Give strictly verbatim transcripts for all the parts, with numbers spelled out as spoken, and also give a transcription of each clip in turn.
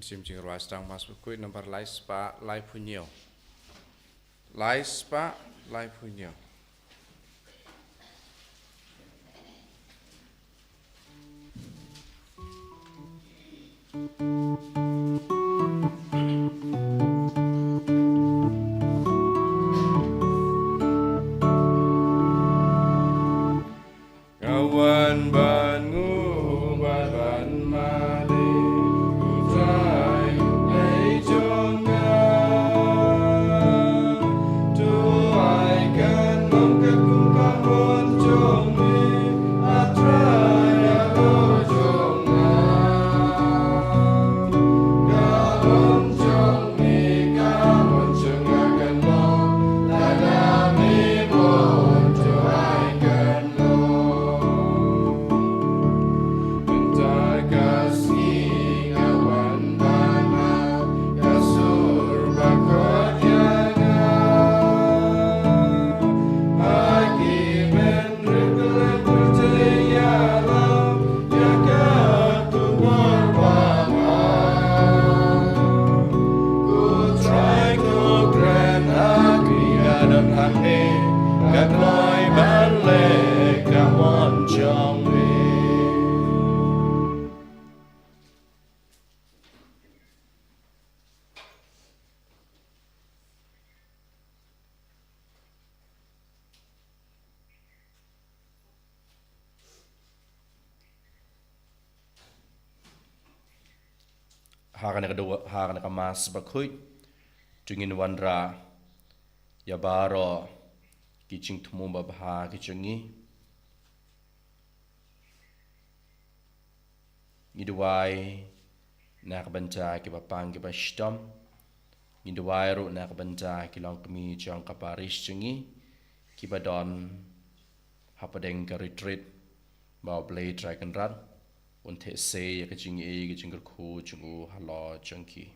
Mynsiem Jingrwai Sdang Mass Bakhuid number lai spah laiphew hynñiew. Lai spah laiphew hynñiew. Ka wan ban ngu bad ban mane, u Trai, u Blei jong nga. To ai kan long katkum ka mon jong me, A Trai, a Lord jong nga. Ka mon jong me, ka mon jong nga kan long, lada me bun, to ai kan long. Mynta ka sngi nga wan ban ap ka sur bakhuid ïa nga. Ha ki bynriew ka lynter te ïalam ïa ka khubor babha. Ko Trai, ko kren ha kane ka dohnud hangne, ka kloi ban leh ka mon jong me. Ha kane ka daw, ha kane ka Mass Bakhuid, to ngin wanrah ïa baroh ki jingthmu babha ki jong ngi. Ngi duwai na ka bynta kiba pang kiba shitom. Ngi duwai ruh na ka bynta ki longkmie jong ka parish jong ngi kiba don hapdeng ka retreat, ba U Blei Trai Kynrad un theh sei ïa ka jingïeit ka jingkyrkhu jong u halor jong ki.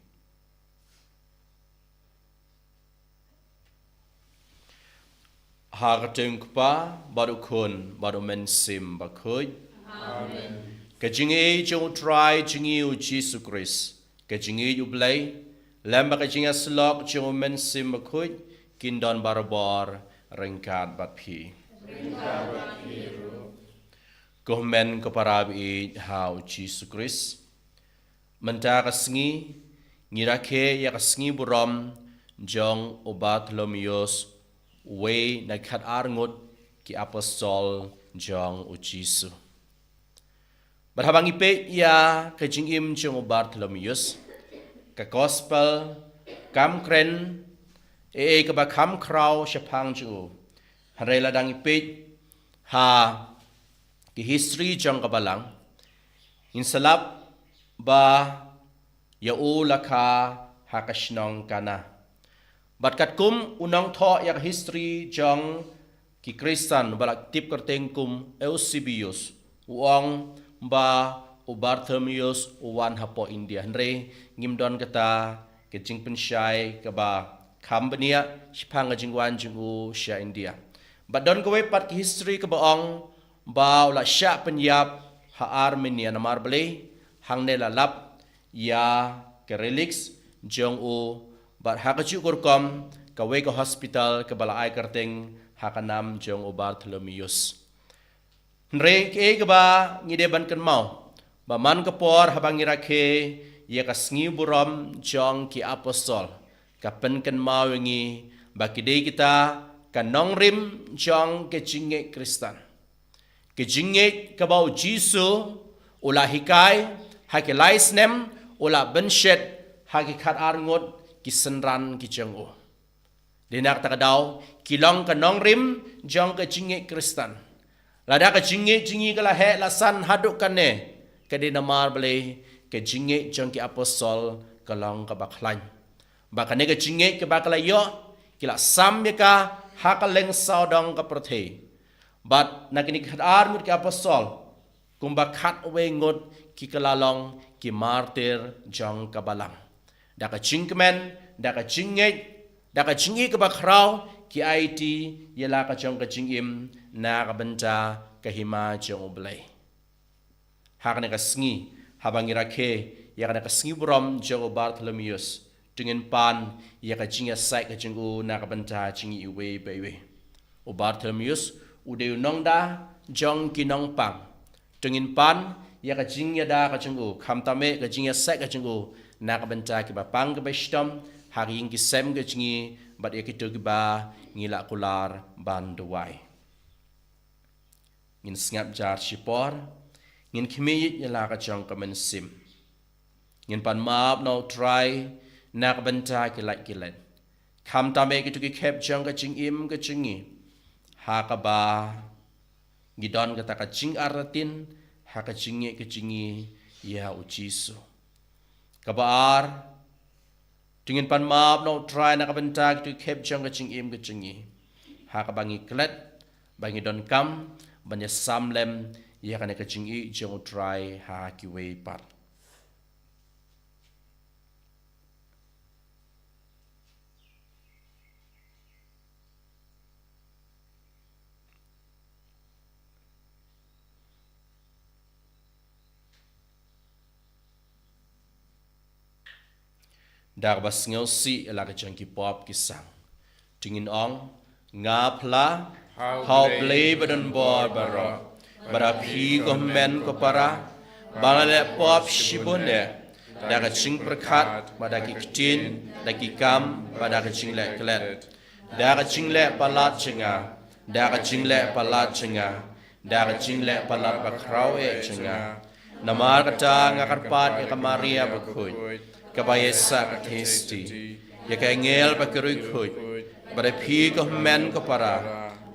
Ha ka kyrteng U Kpa, bad U Khun, bad U Mynsiem Bakhuid. Amen. Ka jingïeit jong U Trai jong ngi U Jisu Khrist, ka jingïeit U Blei, lem bad ka jingïasyllok jong U Mynsiem Bakhuid, kin don barabor ryngkat bad phi. Ko hynmen ko para ba ïeit ha U Jisu Khrist. Mynta ka sngi, ngi rakhe ïa ka sngi burom jong u Bartholomeus, uwei na ki khatar ngut ki apostol jong U Jisu. Bad haba ngi peit ïa ka jingim jong u Bartholomeus, ka gospel kam kren ei ei kaba kham khraw shaphang jong u. Hynrei lada ngi peit ha ki history jong ka balang, ngin sa lap ba ïa u la kha ha ka shnong Kana. Bad katkum u nongthoh ïa ka history jong ki Khristan ba la tip kyrteng kum Eusebius, u ong ba u Bartholomeus u wan hapoh India. Hynrei ngim don kata ka jingpynshai kaba kham bniah shaphang ka jingwan jong u sha India. Bad don kawei pat ka history kaba ong ba u la shah pynïap ha Armenia. Namar balei? Hangne la lap ïa ka relics jong u, bad ha kajuh ka rukom kawei ka hospital kaba la ai kyrteng ha ka nam jong u Bartholomeus. Hynrei kaei kaba ngi dei ban kynmaw, ba man ka por haba ngi rakhe ïa ka sngi burom jong ki apostol, ka pynkynmaw ïa ngi ba ki dei kita ka nongrim jong ka jingngeit Khristan. Ka jingngeit kaba U Jisu u la hikai ha ki lai snem, u la bynshet ha ki khatar ngut ki synran ki jong u. Dei na kata ka daw ki long ka nongrim jong ka jingngeit Khristan. Lada ka jingngeit jong ngi ka la heh la san haduh kane, ka dei namar balei ka jingngeit jong ki apostol ka long kaba khlaiñ. Ba kane ka jingngeit kaba ka la ïoh, ki la sam ïa ka ha ka lyngsawdong ka pyrthei. Bad na kine ki khatar ngut ki apostol, kumba khatwei ngut ki ka la long ki martir jong ka balang. Da ka jingkmen, da ka jingngeit, da ka jingïeit kaba khraw, ki aiti ïa la ka jong ka jingim na ka bynta ka hima jong U Blei. Ha kane ka sngi, haba ngi rakhe ïa kane ka sngi burom jong u Bartholomeus, to ngin pan ïa ka jingïasaid ka jong u na ka bynta jong ngi iwei pa iwei. U Bartholomeus u dei u nongda jong ki nongpang. To ngin pan ïa ka jingïada ka jong u, khamtam eh ka jingïasaid ka jong u na ka bynta kiba pang kiba shitom ha ka ïing ki sem ka jong ngi bad ïa kito kiba ngi la kular ban duwai. Ngin sngap jar shipor, ngin khmih ïa la ka jong ka mynsiem. Ngin pan map na u Trai na ka bynta ki lait ki lait, khamtam eh kito ki khep jong ka jingim ka jong ngi, ha kaba ngi don kata ka jingartatien ha ka jingngeit ka jong ngi ïa u Jisu. Kaba ar, to ngin pan map na u Trai na ka bynta kito ki khep jong ka jingim ka jong ngi, ha kaba ngi klet ba ngi donkam ban ïasam lem ïa kane ka jingïeit jong u Trai ha kiwei pat. Da kaba sngewsih ïa la ka jong ki pop ki sang, to ngin ong, nga phla ha u Blei ba don bor baroh, ba da phi ko hynmen ko para, ba nga la leh pop shibun eh, da ka jingpyrkhat, ba da ki ktien, da ki kam, ba da ka jingleh klet, da ka jingleh palat jong nga, da ka jingleh palat jong nga, da ka jingleh palat bakhraw eh jong nga. Namar kata nga kyrpad ïa ka Maria bakhuid, kaba ïa sah ka thisti, ïa ka angel bad ki riewkhuid, bad ïa phi ko hynmen ko para,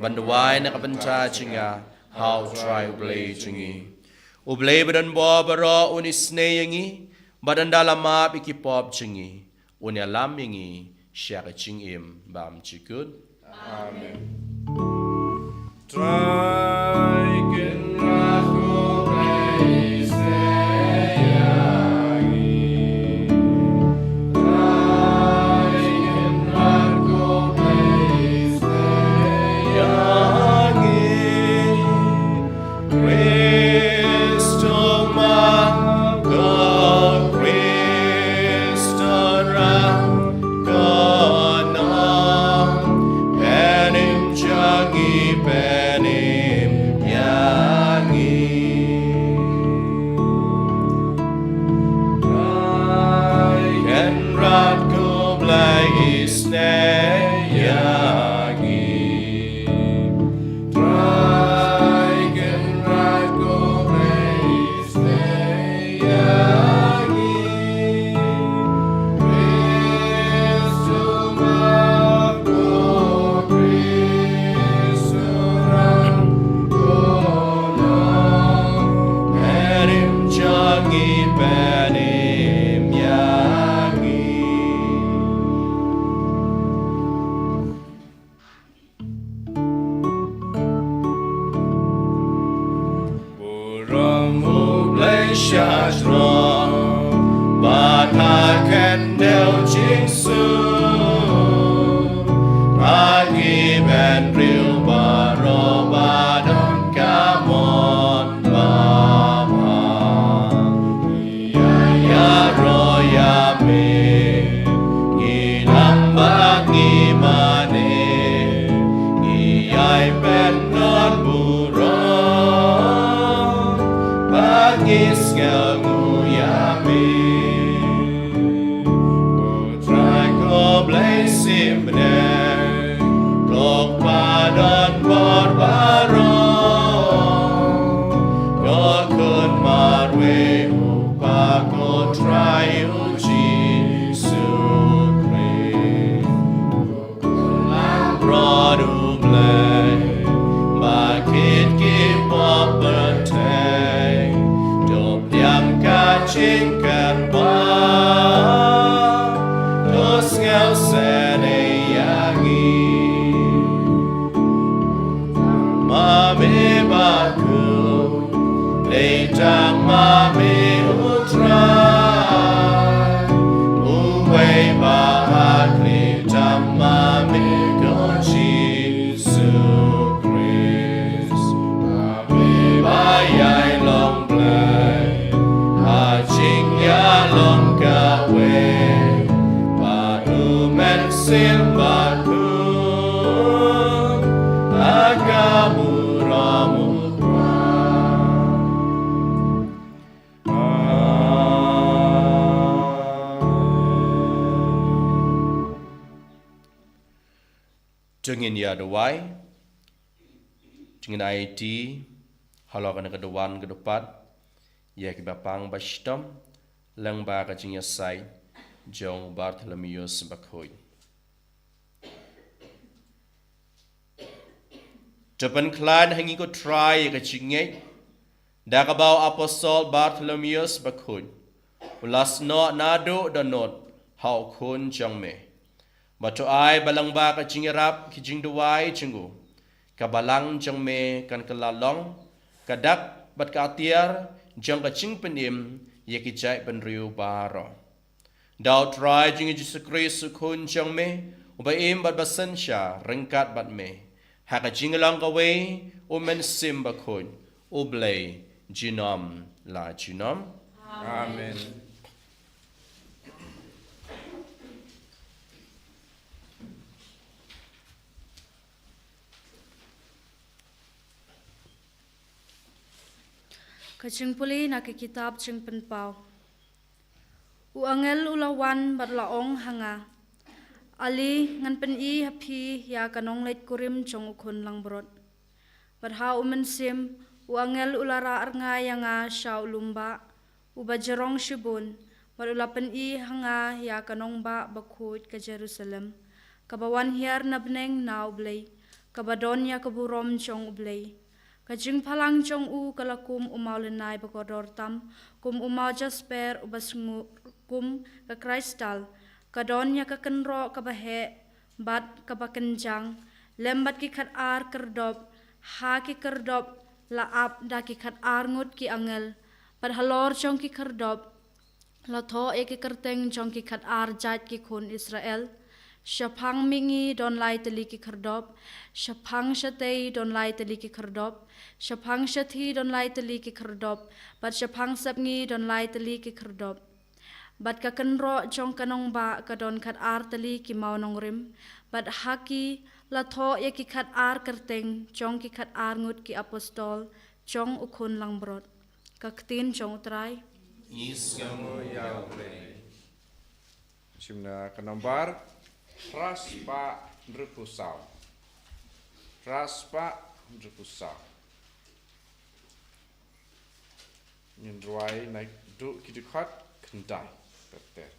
ban duwai na ka bynta jong nga ha u Trai u Blei jong ngi. U Blei ba don bor baroh un isynei ïa ngi, bad ynda la map ïa ki pop jong ngi, un ïalam ïa ngi sha ka jingim bymjukut. Amen. Trai Kynrad ko Blei isynei ïa ngi. Trai Kynrad ko Blei isynei ïa ngi. Khrist u ma ko Khrist u rat ko nongpynim jong ngi, pynim ïa ngi. Trai Kynrad ko Blei isynei ïa ngi. Trai Kynrad ko Blei isynei ïa ngi. Khrist u ma ko Khrist u rat ko nongpynim jong ngi, pynim ïa ngi. Burom U Blei sha jrong, bad ha khyndew jingsuk, ha ki bynriew baroh ba don ka mon ba bha. Ïa ïaroh ïa me, ngi nang bad ngi mane, ngi ïai pyndonkam burom, bad ngi sngewnguh ïa me. Ko Trai ko Blei symbai, ko kpa don bor baroh, ko khun marwei u Kpa ko Trai U Jisu Khrist. Ko Lamb Rot U Blei, ba kit ki pop pyrthei, to pdiang ka jingkyrpad, to sngewsynei ïa ngi. Ma me ba khuid, dei tang ma me U Trai, uwei ba ha khlieh tam ma me ko Jisu Khrist. Ma me ba ïai long Blei ha jingïalam Sim ba khun ha ka burom u Trai. Amen. To ngin ïa duwai. To ngin aiti halor kane ka duwan ka dupat ïa kiba pang ba shitom lyngba ka jingïasaid jong Bartholomeus Bakhuid. To pynkhlaiñ ha ngi ko Trai ïa ka jingngeit da kaba u apostol Bartholomeus Bakhuid u la snoh naduh dohnud ha u Khun jong me. Bad to ai ba lyngba ka jingïarap ki jingduwai jong u, ka balang jong me kan kylla long ka dak bad ka atiar jong ka jingpynim ïa ki jaitbynriew baroh. Da u Trai jong ngi Jisu Khrist u Khun jong me, uba im bad ba synshar ryngkat bad me ha ka jinglong kawei U Mynsiem Bakhuid, U Blei junom la junom. Amen. Ka jingpule na ka kitab Jingpynpaw. U angel u la wan bad la ong ha nga, ale, ngan pyni ha phi ïa ka nongleit kurim jong U Khun langbrot. Bad ha u mynsiem, u angel u la rah rngai ïa nga sha u lum bah uba jrong shibun, bad u la pyni ha nga ïa ka nongbah bakhuid ka Jerusalem, kaba wan hiar na bneng na U Blei, kaba don ïa ka burom jong U Blei. Ka jingphalang jong u ka la kum u maw lynnai ba kordor tam, kum u maw jasper uba sngur kum ka kristal. Ka don ïa ka kynroh kaba heh bad kaba kynjang, lem bad ki khatar kyrdop. Ha ki kyrdop la ap da ki khatar ngut ki angel, bad halor jong ki kyrdop la thoh ïa ki kyrteng jong ki khatar jait ki khun Israel. Shaphang mihngi don lai tylli ki kyrdop, shaphang shatei don lai tylli ki kyrdop, shaphang shathi don lai tylli ki kyrdop, bad shaphang sepngi don lai tylli ki kyrdop. Bad ka kynroh jong ka nongbah ka don khatar tylli ki maw nongrim, bad ha ki la thoh ïa ki khatar kyrteng jong ki khatar ngut ki apostol jong U Khun langbrot. Ka ktien jong U Trai. Ngi sngewbha ïa U Blei. Shim na ka nombar phra spah hynriewphew saw. Phra spah hynriewphew saw. Ngin rwai naduh ki dkhot khyndai ter ter.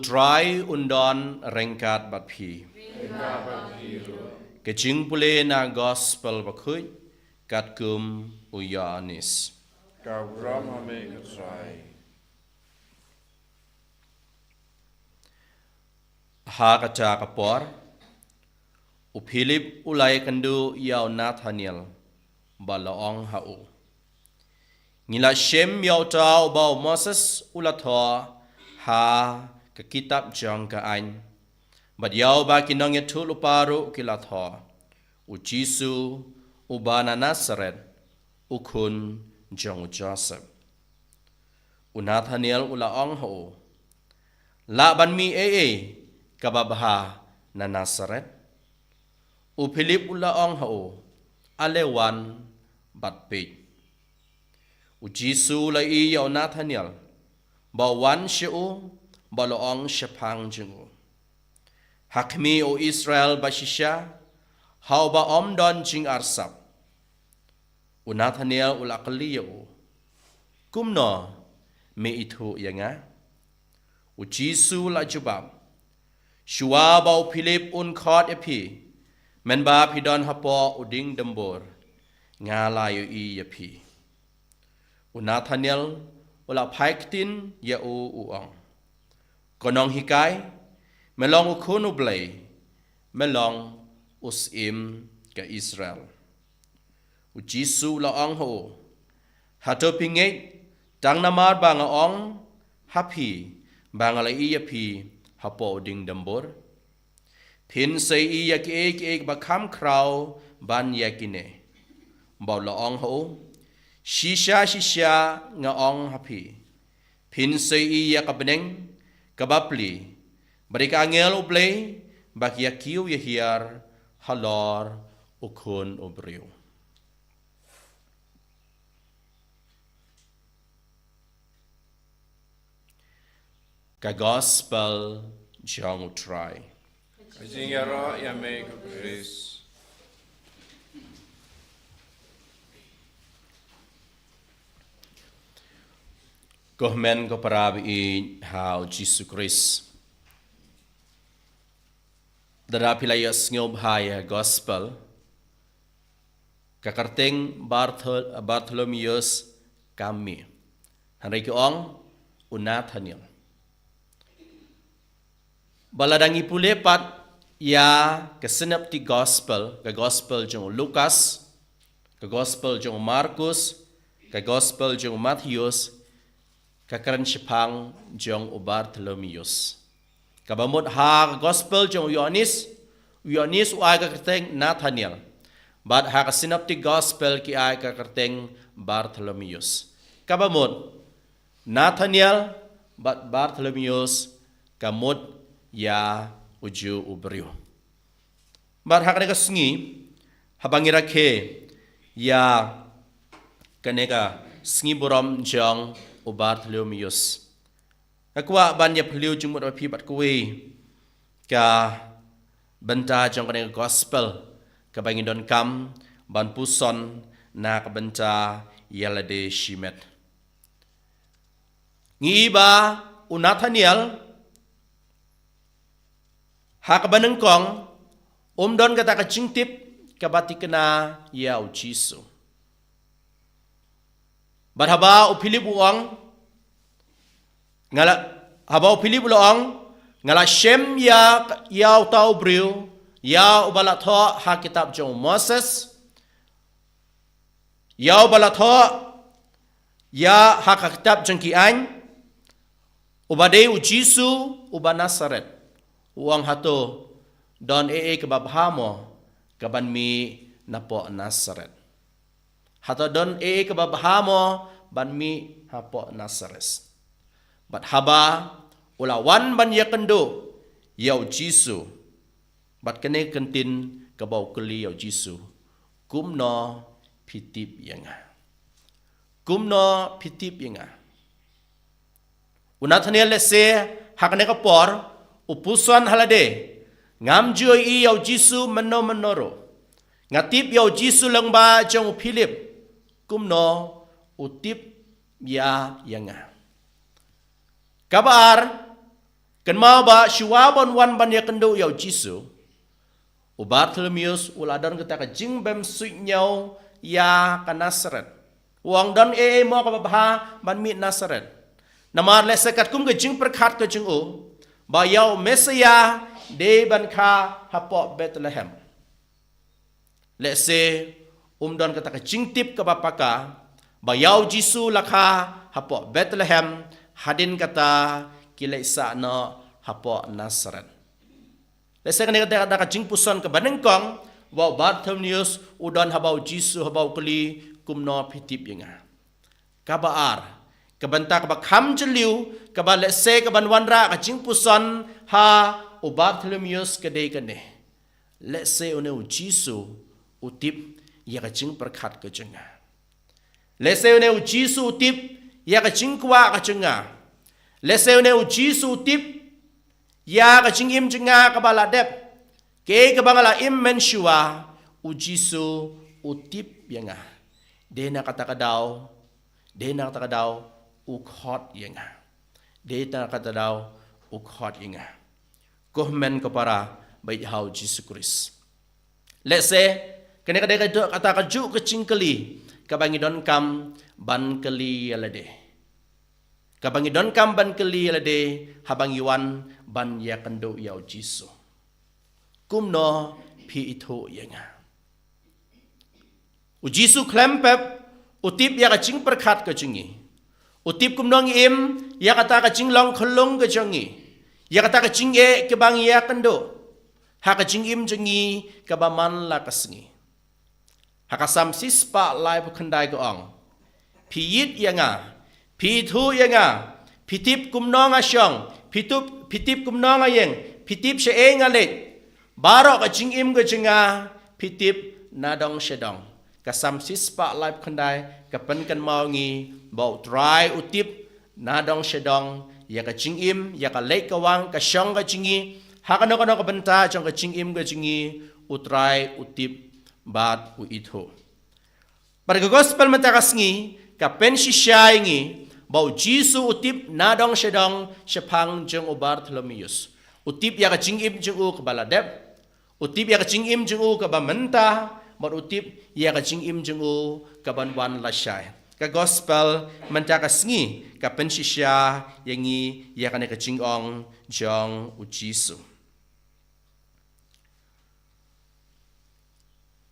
Trai un don ryngkat bad phi. Ka jingpule na Gospel Bakhuid katkum u Ïoannis. Ka burom ha me ko Trai. Ha kata ka por, u Philip u la ïakynduh ïa u Nathaniel, bad la ong ha u, ngi la shem ïa uta uba u Moses u la thoh ha ka kitab jong ka aiñ, bad ïa uba ki nongïathuhlypa ruh ki la thoh, u Jisu uba na Nasareth, u khun jong u Joseph. U Nathaniel u la ong ha u, lah ban mih ei ei kaba bha na Nasareth? U Philip u la ong ha u, ale wan bad peit. U Jisu u la ïohi ïa u Nathaniel, ba u wan sha u, bad la ong shaphang jong u, ha khmih u Israel ba shisha, ha uba ym don jingarsap. U Nathaniel u la kylli ïa u, kumno me ithuh ïa nga? U Jisu u la jubab, shuwa ba u Philip un khot ïa phi, mynba phi don hapoh u dieng dymbur, nga la ïohi ïa phi. U Nathaniel u la phai ktien ïa u, u ong, ko Nonghikai, me long u Khun u Blei, me long u Syiem ka Israel. U Jisu u la ong ha u, hato phi ngeit tang namar ba nga ong ha phi ba nga la ïohi ïa phi hapoh u dieng dymbur? Phin sa ïohi ïa kiei kiei ba kham khraw ban ïa kine. Bad u la ong ha u, shisha shisha nga ong ha phi, phin sa ïohi ïa ka bneng kaba pli, bad ïa ki angel u Blei ba ki ïa kiew ïa hiar halor u Khun u briew. Ka Gospel jong u Trai. Ka jingïaroh ïa me ko Khrist. Ko hynmen ko para ba ïeit ha u Jisu Khrist. Lada phi la ïohsngew bha ïa ka Gospel, ka kyrteng Barthol-, Bartholomeus kam mih. Hynrei ki ong u Nathaniel. Bad lada ngi pule pat ïa ka Synoptic Gospel, ka Gospel jong u Lukas, ka Gospel jong u Markus, ka Gospel jong u Mathaios, ka kren shaphang jong u Bartholomeus. Kaba mut ha ka Gospel jong u Ïoannis, u Ïoannis u ai ka kyrteng Nathaniel. Bad ha ka Synoptic Gospel ki ai ka kyrteng Bartholomeus. Kaba mut Nathaniel bad Bartholomeus ka mut ïa u Jiw u briew. Bad ha kane ka sngi, haba ngi rakhe ïa kane ka sngi burom jong u Bartholomeus, nga kwah ban ïa phylliew jingmut bad phi bad kawei ka bynta jong kane ka Gospel kaba ngi donkam ban puson na ka bynta ïa lade shimet. Ngi i ba u Nathaniel ha kaba nyngkong um don kata ka jingtip kaba thikna ïa u Jisu. Bad haba u Philip u ong, nga la, haba u Philip u la ong, nga la shem ïa, ïa uta u briew, ïa uba la thoh ha kitab jong u Moses, ïa uba la thoh ïa ha ka kitab jong ki aiñ, uba dei u Jisu uba Nasareth. U ong hato don ei ei kaba bha mo kaban mih napoh Nasareth? Hato don ei ei kaba bha mo ban mih hapoh Nasareth? Bad haba u la wan ban ïakynduh ïa u Jisu, bad kane ka ktien kaba u kylli ïa u Jisu, kumno phi tip ïa nga? Kumno phi tip ïa nga? U Nathaniel lehse ha kane ka por u puson ha lade, ngam ju ïohi ïa u Jisu mynno mynno ruh. Nga tip ïa u Jisu lyngba jong u Philip. Kumno u tip ïa, ïa nga? Kaba ar, Kynmaw ba shuwa ban wan ban ïakynduh ïa u Jisu, u Bartholomeus u la don kata ka jingbymsuidñiew ïa ka Nasaret. U ong don ei ei mo kaba bha ban mih Nasaret. Namar lehse katkum ka jingpyrkhat ka jong u ba ïa u Messaïah dei ban kha hapoh Bethlehem. Lehse um don kata ka jingtip kaba paka ba ïa u Jisu la kha hapoh Bethlehem, hadien kata ki leit sah noh hapoh Nasaret. Lehse kane ka dei ka jingpuson kaba nyngkong ba u Bartholomeus u don haba u Jisu haba u kylli, kumno phi tip ïa nga. Kaba ar, ka bynta kaba kham jylliew kaba lehse kaban wanrah ka jingpuson ha u Bartholomeus ka dei kane. Lehse une u Jisu u tip ïa ka jingpyrkhat ka jong nga. Lehse une u Jisu u tip ïa ka jingkwah ka jong nga. Lehse une u Jisu u tip ïa ka jingim jong nga kaba la dep. Kaei kaba nga la im mynshuwa, u Jisu u tip ïa nga. Dei na kata ka daw, dei na kata ka daw u khot ïa nga. Dei na kata ka daw u khot ïa nga. Ko hynmen ko para ba ïeit ha u Jisu Khrist. Lehse kane ka dei kata ka juh ka jingkylli kaba ngi donkam ban kylli ïa lade. Kaba ngi donkam ban kylli ïa lade haba ngi wan ban ïakynduh ïa u Jisu. Kumno phi ithuh ïa nga. U Jisu khlem pep u tip ïa ka jingpyrkhat ka jong ngi. U tip kumno ngi im ïa kata ka jinglong khyllung ka jong ngi, ïa kata ka jingeh kaba ngi ïakynduh ha ka jingim jong ngi kaba man la ka sngi. Ha ka Salm shispah laiphew khyndai ka ong, phi ïeit ïa nga, phi ithuh ïa nga, phi tip kumno nga shong, phi tup, phi tip kumno nga ïeng, phi tip shaei nga leit. Baroh ka jingim ka jong nga phi tip nadong shadong. Ka Salm shispah laiphew khyndai ka pynkynmaw ngi ba u Trai u tip nadong shadong ïa ka jingim, ïa ka leit ka wan, ka shong ka jong ngi. Ha kano kano ka bynta jong ka jingim ka jong ngi, u Trai u tip bad u ithuh. Bad ka gospel mynta ka sngi ka pynshisha ïa ngi ba u Jisu u tip nadong shadong shaphang jong u Bartholomeus. U tip ïa ka jingim jong u kaba la dep, u tip ïa ka jingim jong u kaba mynta, bad u tip ïa ka jingim jong u kaban wan lashai. Ka gospel mynta ka sngi ka pynshisha ïa ngi ïa kane ka jingong jong u Jisu.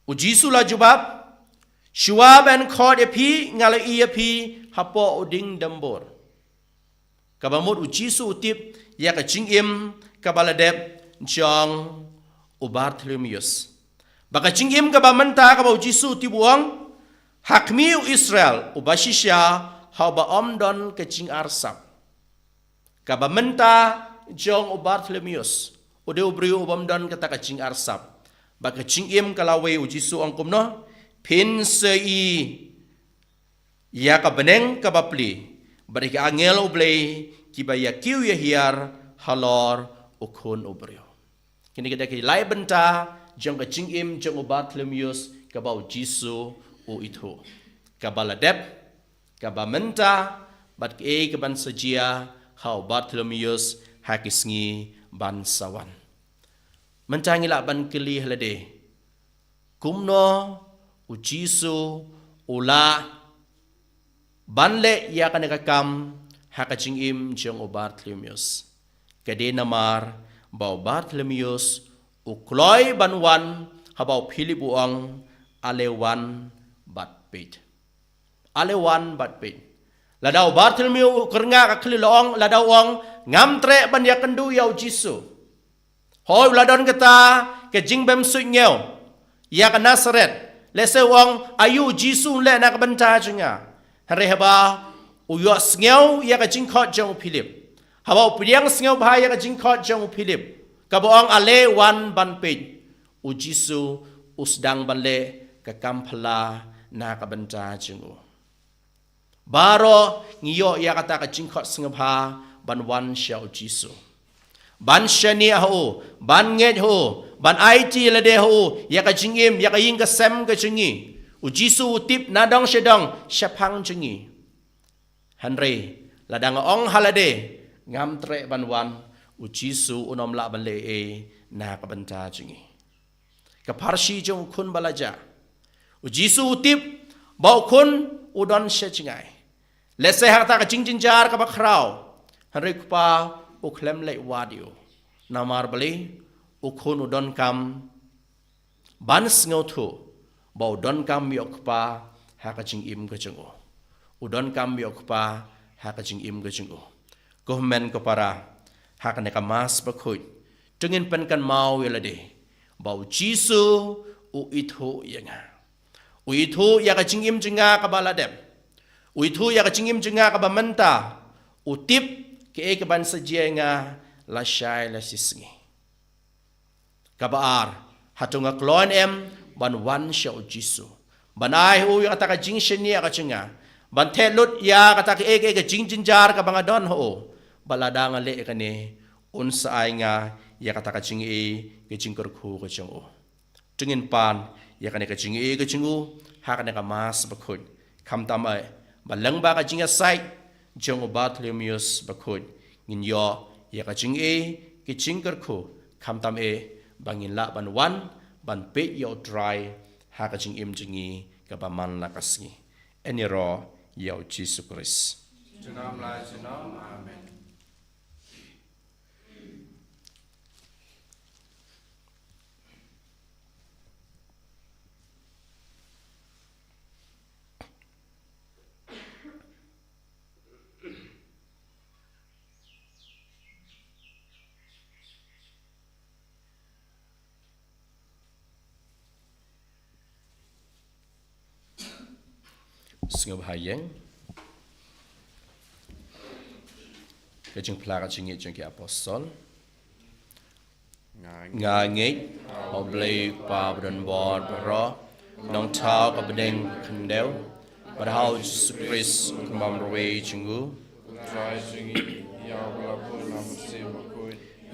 U Jisu la jubab, shuwa ban khot ïa phi nga la ïoh ïa phi hapoh u dieng dambur. Kaba mut u Jisu u tip ïa ka jingim kaba la dep jong u Bartholomeus. Ba ka jingim kaba mynta kaba u Jisu u tip u ong, ha khmih u Israel uba shisha ha uba ym don ka jingarsap. Kaba mynta jong u Bartholomeus u dei u briew u bym don kata ka jingarsap. Ba ka jingim ka lawei u Jisu ong kumno, phin sa ïohi ïa ka bneng kaba plie bad ïa ki angel u Blei kiba ïa kiew ïa hiar halor u Khun u briew. Kine ki dei ki lai bynta jong ka jingim jong u Bartholomeus kaba u Jisu u ithuh. Kaba la dep, kaba mynta, bad kaei kaban sa jia ha u Bartholomeus ha ki sngi ban sa wan. Mynta ngi lah ban kylli ha lade, kumno u Jisu u lah ban leh ïa kane ka kam ha ka jingim jong u Bartholomeus. Ka dei namar ba u Bartholomeus u kloi ban wan haba u Philip u ong, ale wan bad peit. Ale wan bad peit. Lada u Bartholomeus u kyrngah ka khlieh la ong, lada u ong, ngam treh ban ïakynduh ïa u Jisu. Hooid u la don kata ka jingbymsuidñiew ïa ka Nasaret. Lehse u ong, aïu u Jisu un leh na ka bynta jong nga. Hynrei haba u ïohsngew ïa ka jingkhot jong u Philip, haba u pdiang sngewbha ïa ka jingkhot jong u Philip kaba ong ale wan ban peit, u Jisu u sdang ban leh ka kam phylla na ka bynta jong u. Baroh ngi ïoh ïa kata ka jingkhot sngewbha ban wan sha u Jisu, ban shaniah ha u, ban ngeit ha u, ban aiti lade ha u ïa ka jingim, ïa ka ïing ka sem ka jong ngi. U Jisu u tip nadong shadong shaphang jong ngi. Hynrei lada nga ong ha lade, ngam treh ban wan, U Jisu un ym lah ban leh ei ei na ka bynta jong ngi. Ka pharshi jong u khun ba la jah. U Jisu u tip ba u khun u don sha jngai. Lehse ha kata ka jingjynjar kaba khraw, hynrei u kpa u khlem leh wad ïa u. Namar balei? U khun u donkam ban sngewthuh ba u donkam ïa u kpa ha ka jingim ka jong u. U donkam ïa u kpa ha ka jingim ka jong u. Ko hynmen ko para, ha kane ka Mass bakhuid, to ngin pynkynmaw ïa lade ba u Jisu u ithuh ïa nga. U ithuh ïa ka jingim jong nga kaba la dep. U ithuh ïa ka jingim jong nga kaba mynta. U tip kaei kaban sa jia ïa nga lashai lashisngi. Kaba ar, hato nga kloi em ban wan sha u Jisu, ban ai ha u ïa kata ka jingshaniah ka jong nga, ban theh lut ïa kata kaei kaei ka jingjynjar kaba nga don ha u, ba lada nga leh ïa kane, un sa ai nga ïa kata ka jingïeit, ka jingkyrkhu ka jong u. To ngin pan ïa kane ka jingïeit ka jong u ha kane ka Mass bakhuid, khamtam eh ba lyngba ka jingïasaid jong u Bartholomeus bakhuid, ngin ïoh ïa ka jingïeit, ka jingkyrkhu, khamtam eh ba ngin lah ban wan ban peit ïa u Trai ha ka jingim jong ngi kaba man la ka sngi. Yn ïaroh ïa u Jisu Khrist. Junom la junom. Amen. Sngewbha ïeng. Ka jingphla ka jingïeit jong ki apostol. Nga ngeit ha U Blei Kpa badonbor baroh, Nongthaw ka bneng khyndew, bad ha U Jisu Khrist u khun bymrwei jong u,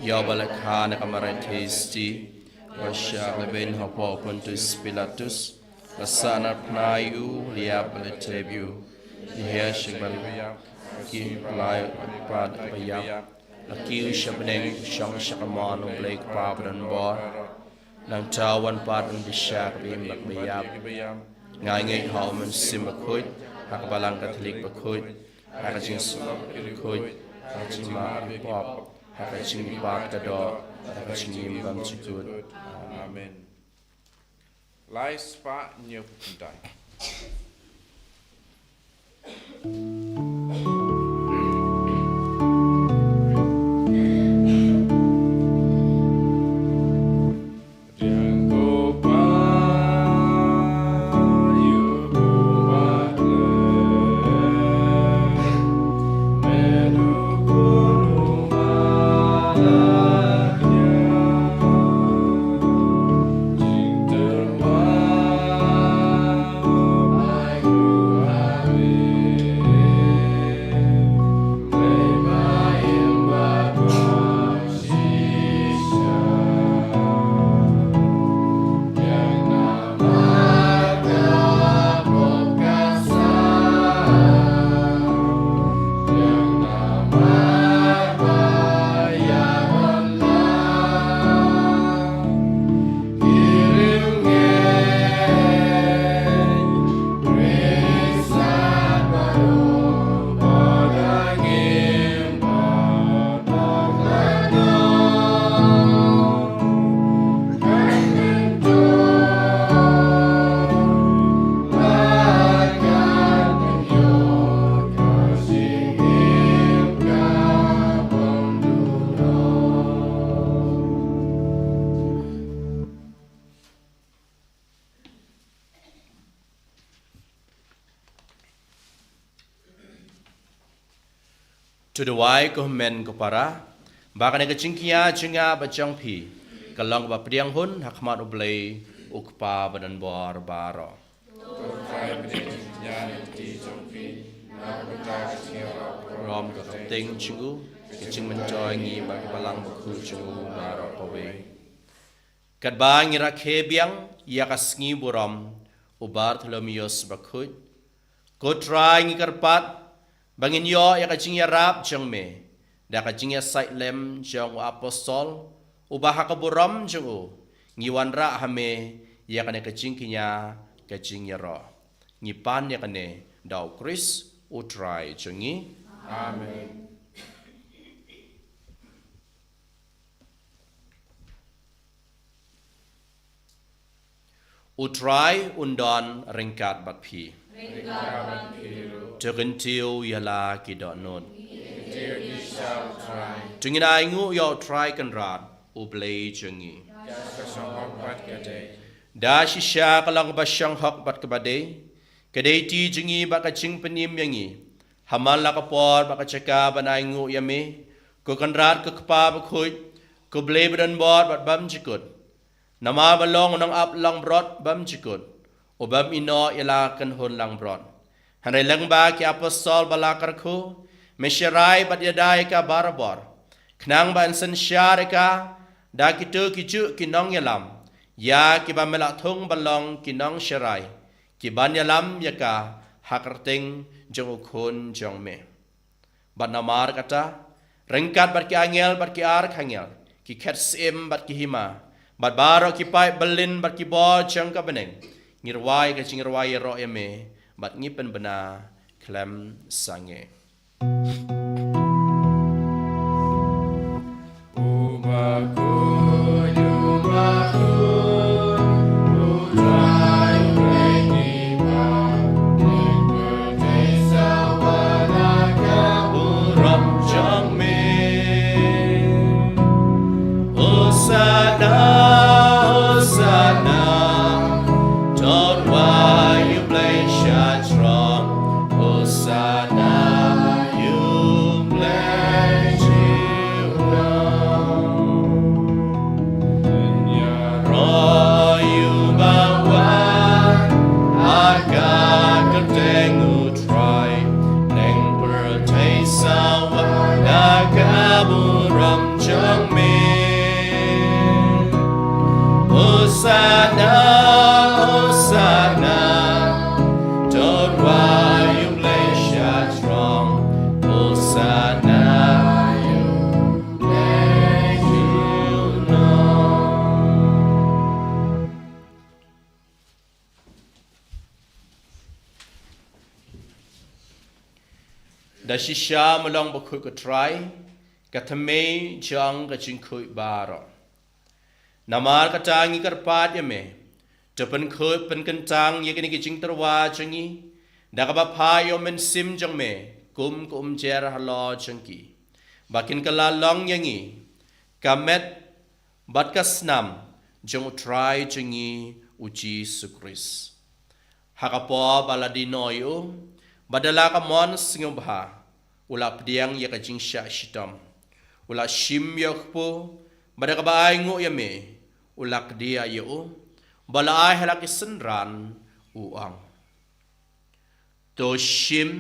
ïa uba la kha na ka Mariam Theisotti, ba shah lehbeiñ hapoh u Pontius Pilatus, la sahnarphna ïa u, la ïap bad la tep ïa u, la hiar sha kaba ïap, ha ka sngi ba lai u la kyrpad bad ïap, la kiew sha bneng, shong sha kamon U Blei Kpa badonbor. Nangta u wan pat ban bishar ïa kiba im bad kiba ïap. Nga ngeit ha U Mynsiem Bakhuid, ha ka Balang Katholik bakhuid, ha ka jingsuk bakhuid, ha ka jingmap pop, ha ka jingmihpat ka doh, ha ka jingim bymjukut. Amen. Lai spah hynñiewphew khyndai. To duwai, ko hynmen ko para, ba kane ka jingkñia jong nga bad jong phi ka long kaba pdiang hun ha khmat U Blei U Kpa badonbor baroh. Rom ka kyrteng jong u, ka jingmyntoi ngi bad ka Balang Bakhuid jong u baroh kawei. Katba ngi rakhe biang ïa ka sngi burom u Bartholomeus Bakhuid, ko Trai ngi kyrpad ba ngin ïoh ïa ka jingïarap jong me, Da ka jingïasaid lem jong u apostol, uba ha ka burom jong u, ngi wanrah ha me ïa kane ka jingkñia ka jingïaroh. Ngi pan ïa kane da u Khrist u Trai jong ngi. Amen. U Trai un don ryngkat bad phi. Ryngkat bad phi ruh. To kyntiew ïa la ki dohnud. Kyntiew ïa sha u Trai. To ngin ainguh ïa u Trai Kynrad, u Blei jong ngi. Ka shong hok bad ka dei. Da shisha ka long kaba shong hok bad kaba dei. Ka dei ti jong ngi bad ka jingpynim ïa ngi. Ha man la ka por bad ka jaka ban ainguh ïa me, ko Kynrad ko Kpa bakhuid, ko Blei badonbor bad bymjukut. Namar ba long u nongap langbrot bymjukut, u bym ïehnoh ïa la ka kynhun langbrot. Hynrei lyngba ki apostol ba la kyrkhu, me sharai bad ïada ïa ka barabor. Khnang ba yn synshar ïa ka da kito kijuh ki nongïalam, ïa kiba me la thung ban long ki nongsharai, ki ban ïalam ïa ka ha ka kyrteng jong u Khun jong me. Bad namar kata, ryngkat bad ki angel bad ki archangel, ki khet syiem bad ki hima, bad baroh ki paid byllien bad ki bor jong ka bneng, ngi rwai ka jingrwai ïaroh ïa me, bad ngi pynbna khlem sangeh. Hosanna, Hosanna, to wei u Blei Shatrom. Hosanna, u Blei Shatrom. Ïaroh ïa u bawan ha ka kyrteng u Trai, neng pyrthei sawa da ka burom jong me. Hosanna, Hosanna, to wei u Blei Shatrom. Hosanna, u Blei Shatrom. Da shisha me long bakhuid ko Trai, ka thymmei jong ka jingkhuid baroh. Namar kata ngi kyrpad ïa me, to pynkhuid pynkyntang ïa kine ki jingtyrwa jong ngi, da kaba phah ïa u Mynsiem jong me kum ka umjer halor jong ki, ba kin kylla long ïa ngi ka met bad ka snam jong u Trai jong ngi u Jisu Khrist. Ha ka por ba la die noh ïa u, bad da la ka mon sngewbha, u la pdiang ïa ka jingshah shitom. U la shim ïa u kpu, bad da kaba ainguh ïa me, u la kdiah ïa u, bad la ai ha la ki synran, u ong: To shim,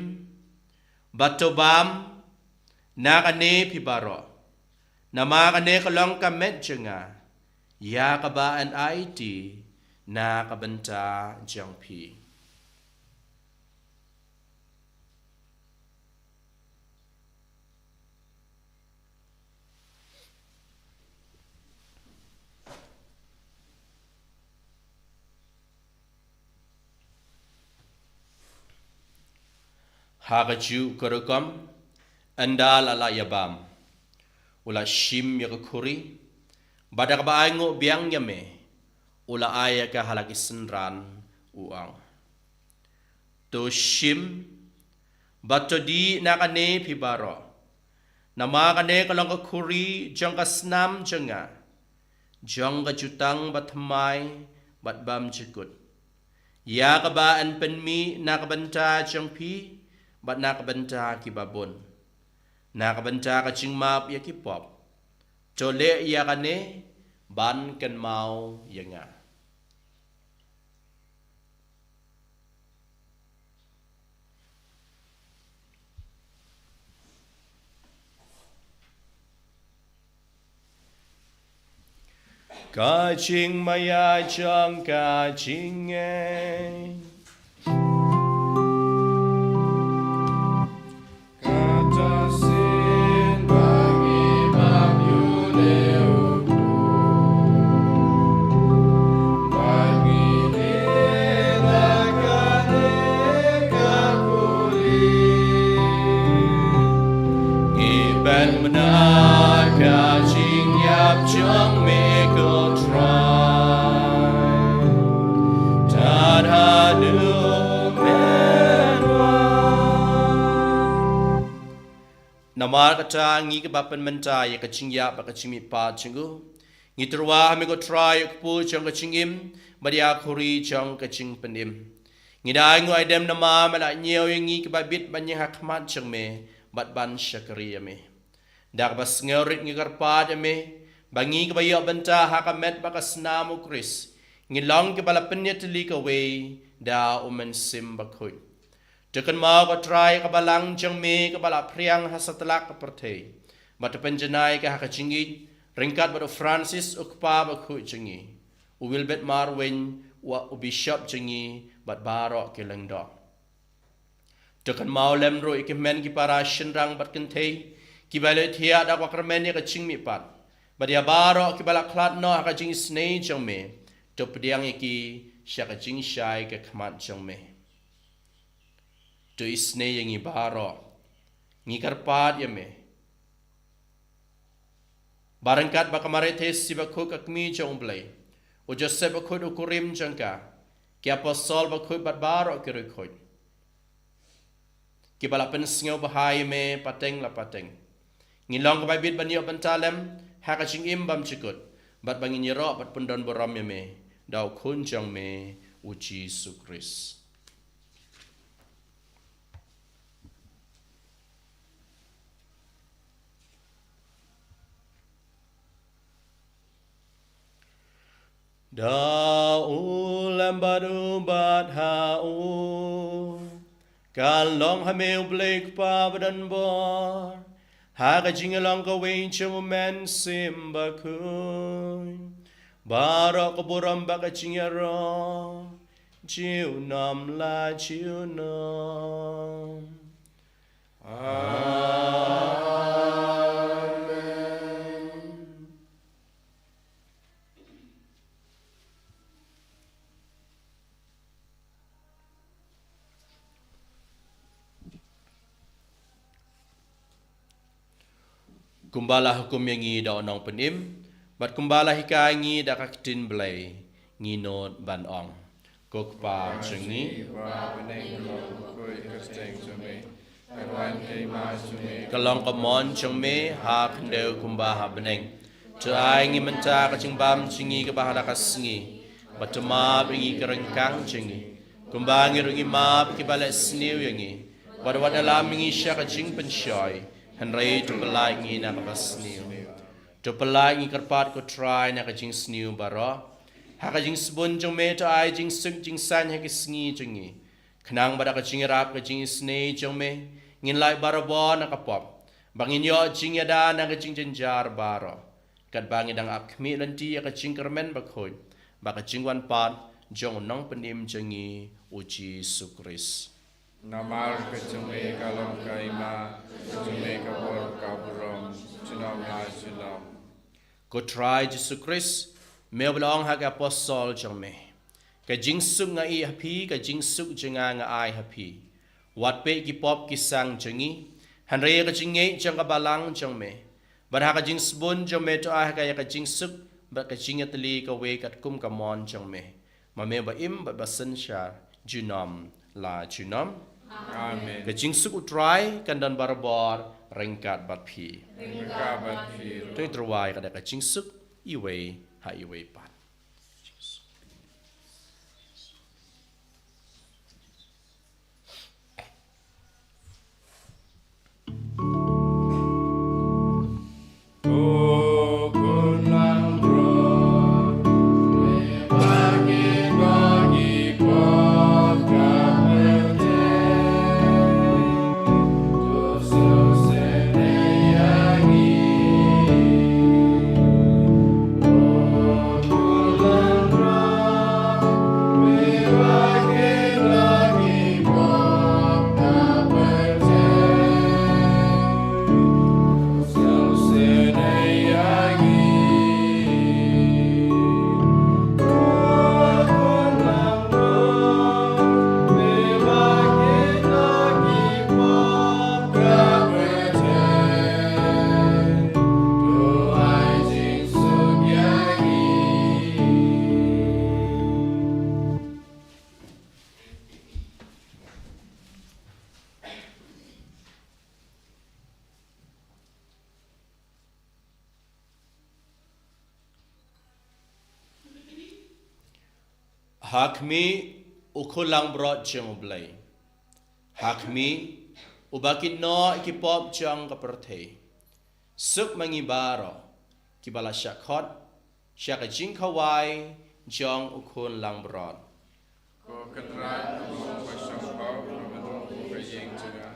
bad to bam na kane phi baroh. Namar kane ka long ka met jong nga, ïa kaba yn aiti na ka bynta jong phi. Ha kajuh ka rukom, ynda la lah ïabam, u la shim ïa ka khuri, bad da kaba ainguh biang ïa me, u la ai ïa ka ha la ki synran, u ong: To shim, bad to dih na kane phi baroh. Namar kane ka long ka khuri jong ka snam jong nga, jong ka jutang bathymmai bad bymjukut, ïa kaba yn pynmih na ka bynta jong phi, bad na ka bynta kiba bun, na ka bynta ka jingmap ïa ki pop. To leh ïa kane ban kynmaw ïa nga. Ka jingmaïa jong ka jingngeit. Kata sien ba Namar kata ngi kiba pynmynta ïa ka jingïap bad ka jingmihpat jong u, ngi tyrwa ha me ko Trai, ïa u kpu jong ka jingim bad ïa ka khuri jong ka jingpynim. Ngi da ai nguh ai dem namar me la ñiew ïa ngi kiba bit ban ïeng ha khmat jong me bad ban shakri ïa me. Da kaba sngewrit ngi kyrpad ïa me ba ngi kiba ïoh bynta ha ka met bad ka snam u Khrist, ngi long kiba la pynïatylli kawei da u Mynsiem Bakhuid. To kynmaw ko Trai ka balang jong me kaba la phriang ha satlak ka pyrthei, bad to pynjanai ka ha ka jingïeit ryngkat bad u Francis u kpa bakhuid jong ngi, u Wilbert Marwein, u, u bishop jong ngi, bad baroh ki lyngdoh. To kynmaw lem ruh ïa ki hynmen ki para shynrang bad kynthei kiba la thiah da ka kyrmen ïa ka jingmihpat, bad ïa baroh kiba la khlad noh ha ka jingisynei jong me. To pdiang ïa ki sha ka jingshai ka khmat jong me. To isynei ïa ngi baroh. Ngi kyrpad ïa me ba ryngkat bad ka Maria Theisotti bakhuid ka kmie jong u Blei, u Joseph bakhuid u kurim jong ka, ki apostol bakhuid bad baroh ki riewkhuid kiba la pynsngewbha ïa me pateng la pateng, ngin long kiba bit ban ïoh bynta lem ha ka jingim bymjukut, bad ba ngin ïaroh bad pyndonburom ïa me da u Khun jong me, u Jisu Khrist. Da u lem bad u bad ha u, ka long ha me u Blei Kpa badonbor, ha ka jingïalong kawei jong u Mynsiem Bakhuid, baroh ka burom bad ka jingïaroh junom la junom. Amen. Kumba la hukum ïa ngi da u Nongpynim, bad kumba la hikai ngi da ka ktien Blei, ngi nud ban ong: Ko Kpa jong ngi, ka long ka mon jong me ha khyndew kumba ha bneng. To ai ngi mynta ka jingbam jong ngi kaba ha la ka sngi, bad to map ïa ngi ki ryngkang jong ngi, kumba ngi ruh ngi map ïa kiba leh sniew ïa ngi. Wat wat ïalam ïa ngi sha ka jingpynshoi, hynrei to pyllait ngi na kaba sniew. To pyllait ngi kyrpad ko Trai na ka jingsniew baroh. Ha ka jingsbun jong me to ai jingsuk jingsaiñ ha ki sngi jong ngi, khnang ba da ka jingïarap ka jingisynei jong me ngin lait barabor na ka pop, ba ngin ïoh jingïada na ka jingjynjar baroh, katba ngi dang ap khmih lynti ïa ka jingkyrmen bakhuid bad ka jingwan pat jong u Nongpynim jong ngi, u Jisu Khrist. Namar ka jong me ka long ka hima, ka jong me ka bor ka burom junom la junom. Ko Trai Jisu Khrist, me uba la ong ha ki apostol jong me: Ka jingsuk nga ïeh ha phi, ka jingsuk jong nga nga ai ha phi. Wat peit ki pop ki sang jong ngi, hynrei ïa ka jingngeit jong ka balang jong me. Bad ha ka jingsbun jong me to ai ha ka ïa ka jingsuk bad ka jingïatylli kawei katkum ka mon jong me, ma me ba im bad ba synshar junom la junom. Amen. Ka jingsuk u Trai kan don barabor ryngkat bad phi. Ryngkat bad phi. To ngin tyrwa ïa ka da ka jingsuk iwei ha iwei pat. Ha khmih, u khun langbrot jong U Blei. Ha khmih, uba kit noh ïa ki pop jong ka pyrthei. Suk ma ngi baroh, kiba la shah khot sha ka jingkhawai jong u khun langbrot. Ko Kynrad, to shongkun ïa ka ïing jong nga.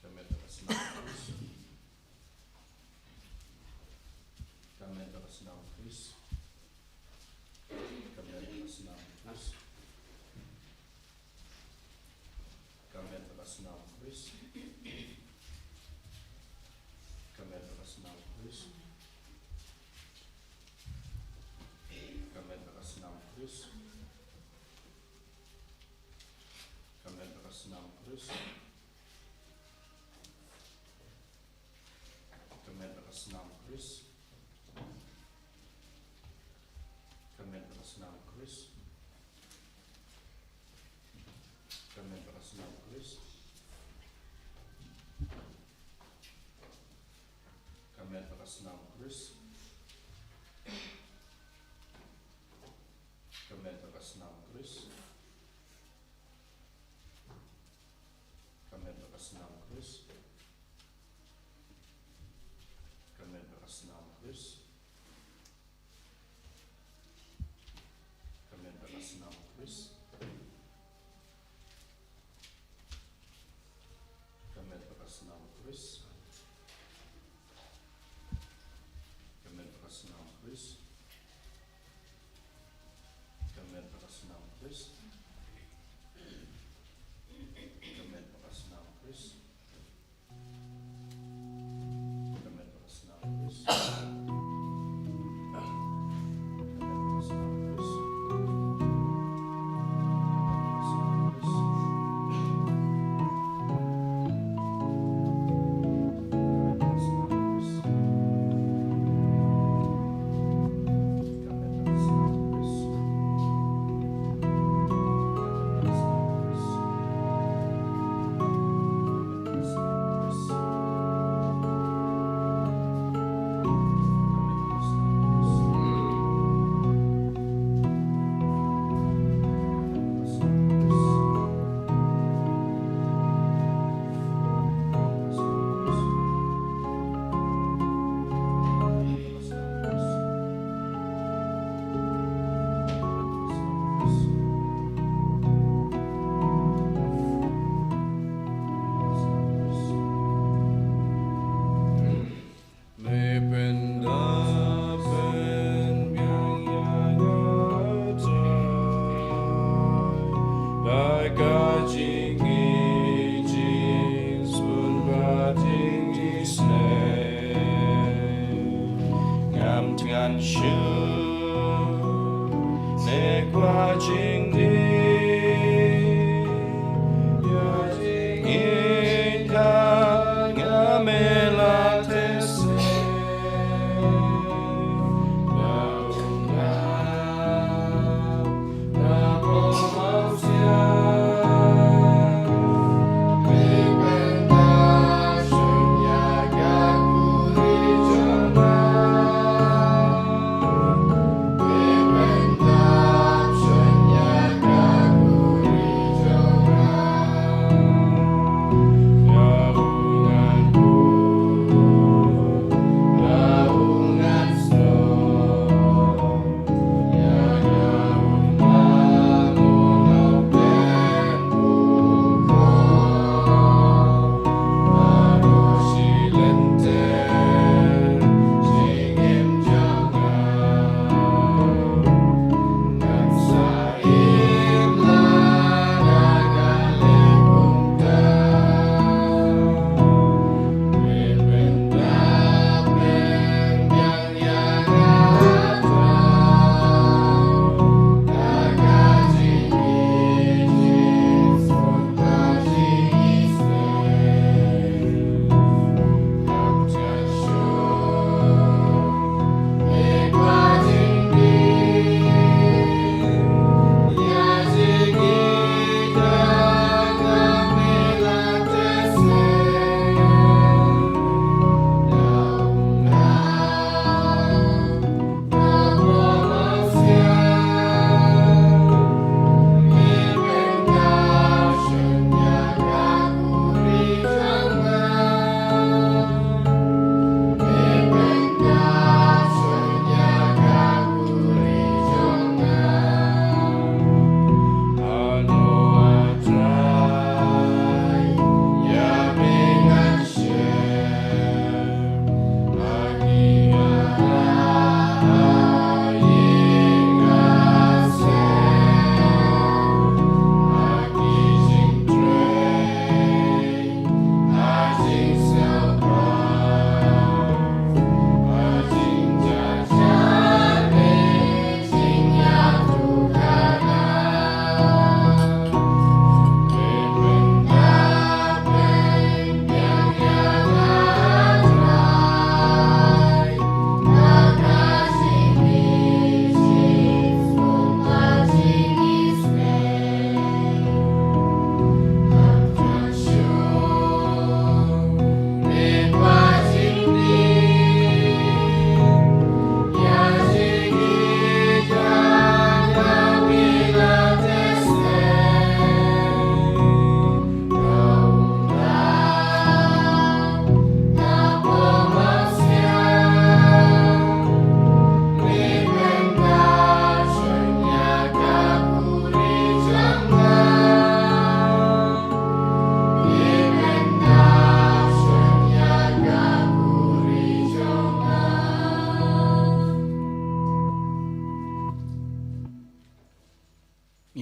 Ka met ka snam Khrist. Ka met ka snam Khrist. Ka met ka snam Khrist. Ka met ka snam Khrist. Ka met ka snam Khrist. Ka met ka snam Khrist. Ka met ka snam Khrist. Ka met ka snam Khrist. Ka met ka snam Khrist. Ka met ka snam Khrist. Ka met ka snam Khrist. Ka met ka snam Khrist. Ka met ka snam Khrist. Ka met ka snam Khrist. Ka met ka snam Khrist. Ka met ka snam Khrist. Ka met ka snam Khrist. Ka met ka snam Khrist. Ka met ka snam Khrist. Me pynda pynbiang ïa nga, da ka jingïeit, jingsngewbha, jingisynei. Ngam thngan shuh ne kwah jingdih, ïa jingïeit ha nga me la theh seh.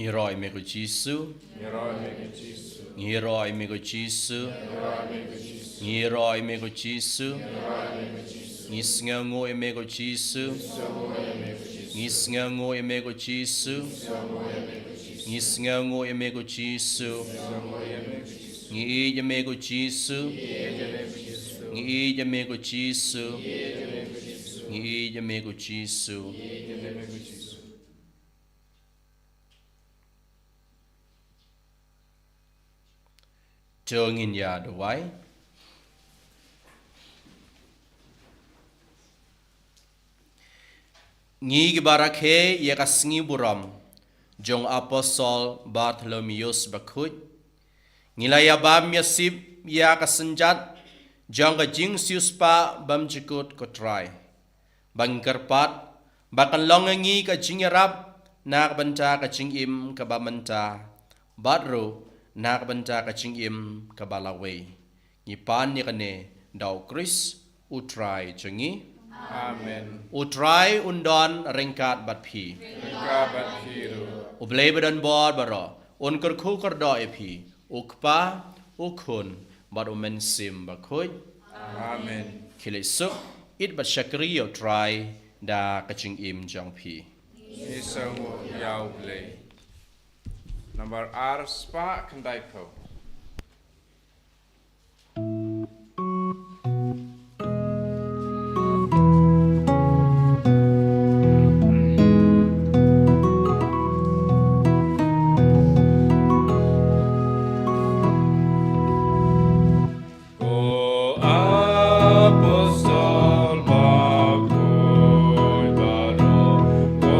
Ïaroh ïa me ko Jisu. Ïaroh ïa me ko Jisu. Ngi ïaroh ïa me ko Jisu. Ngi ïaroh ïa me ko Jisu. Ngi sngewnguh ïa me ko Jisu. Ngi sngewnguh ïa me ko Jisu. Ngi sngewnguh ïa me ko Jisu. Ngi ïeit ïa me ko Jisu. Ngi ïeit ïa me ko Jisu. Ngi ïeit ïa me ko Jisu. To ngin ïa duwai. Ngi kiba rakhe ïa ka sngi burom jong Apostol Bartholomeus Bakhuid, ngi la ïa bam ïa sip ïa ka synjat jong ka jingsiewspah bymjukut ko Trai. Ba ngi kyrpad ba kan long ïa ngi ka jingïarap na ka bynta ka jingim kaba mynta, bad ruh na ka bynta ka jingim kaba lawei. Ngi pan ïa kane da u Khrist u Trai jong ngi. Amen. U Trai un don ryngkat bad phi. Ryngkat bad phi ruh. U Blei badonbor baroh un kyrkhu kyrdoh ïa phi, u Kpa, u Khun bad u Mynsiem Bakhuid. Amen. Khie leit suk, ïeit bad shakri ïa u Trai da ka jingim jong phi. Ngi sngewnguh ïa u Blei. Nambar ar spah khyndai phew. Ko apostol bakhuid baroh, ko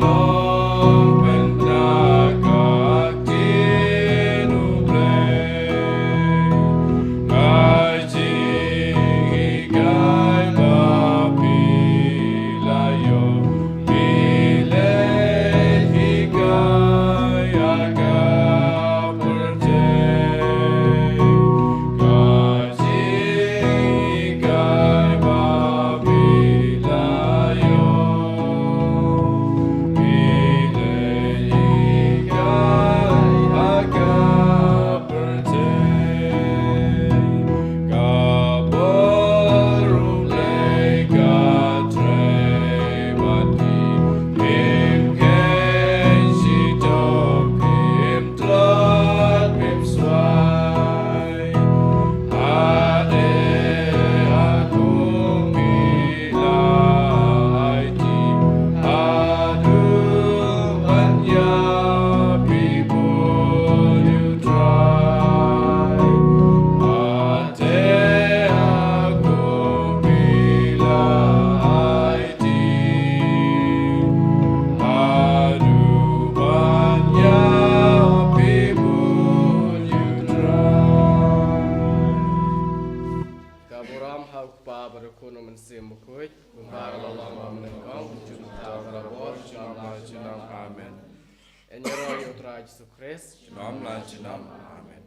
nongpynïaid ktien U Blei, ka jinghikai ba phi la ïoh, phi leit hikai ha ka pyrthei. Ka jinghikai ba phi la ïoh, phi leit hikai ha ka pyrthei. Ka bor U Blei ka trei bad phi, phim kheiñ shitom, phim tlot, phim swai. Hynrei ha kum phi la aiti, haduh ban ïap phi bun ïa U Trai. Hynrei ha kum phi la aiti, haduh ban ïap phi bun ïa U Trai. Ka burom ha U Kpa bad U Khun, U Mynsiem Bakhuid, kumba ka la long mynnyngkong, junom, mynta, barabor, junom la junom. Amen. Ïaroh ïa U Trai Jisu Khrist. Junom la junom. Amen.